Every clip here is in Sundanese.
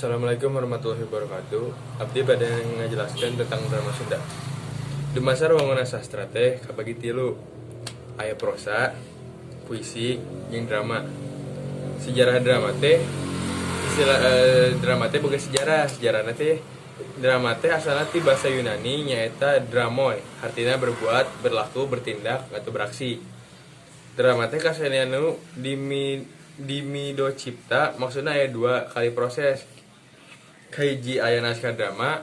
Assalamualaikum warahmatullahi wabarakatuh. Abdi bade ngajelaskeun tentang drama Sunda. Dumasar wangunan sastra teh kabagi tilu. Aya prosa, puisi, jeung drama. Sejarah drama teh, istilah drama teh boga sejarah. Sejarahna teh, drama teh asalna ti bahasa Yunani, nyaeta dramoi, artinya berbuat, berlaku, bertindak, atau beraksi. Drama teh kasenian nu dimidocipta, maksudna aya dua kali proses. Kahiji, aya naskah drama.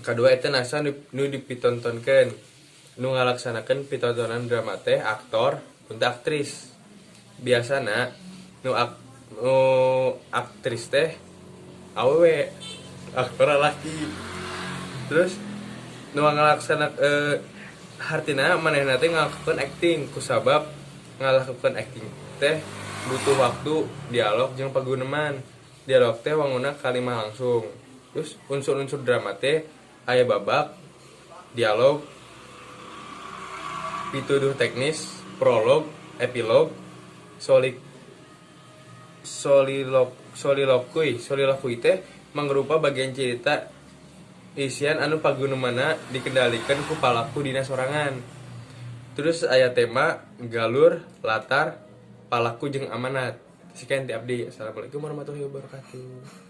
Kedua, eta naskah nu dipitontonkeun. Nu ngalaksanakeun pitontonan drama teh aktor untuk aktris. Biasana nu aktris teh awewe, aktor laki. Terus nu ngalaksana hartina manehna teh ngalakukeun acting, kusabab ngalakukeun acting teh butuh waktu, dialog jeung paguneman. Dialog teh wangunna kalimah langsung. Terus unsur-unsur drama teh aya babak, dialog, pituduh teknis, prolog, epilog, solilokui. Solilokui teh mangrupa bagian cerita isian anu pagunemanna dikendalikan ku palaku dina sorangan. Terus aya tema, galur, latar, palaku, jeung amanat. Sekian ti abdi. Assalamualaikum warahmatullahi wabarakatuh.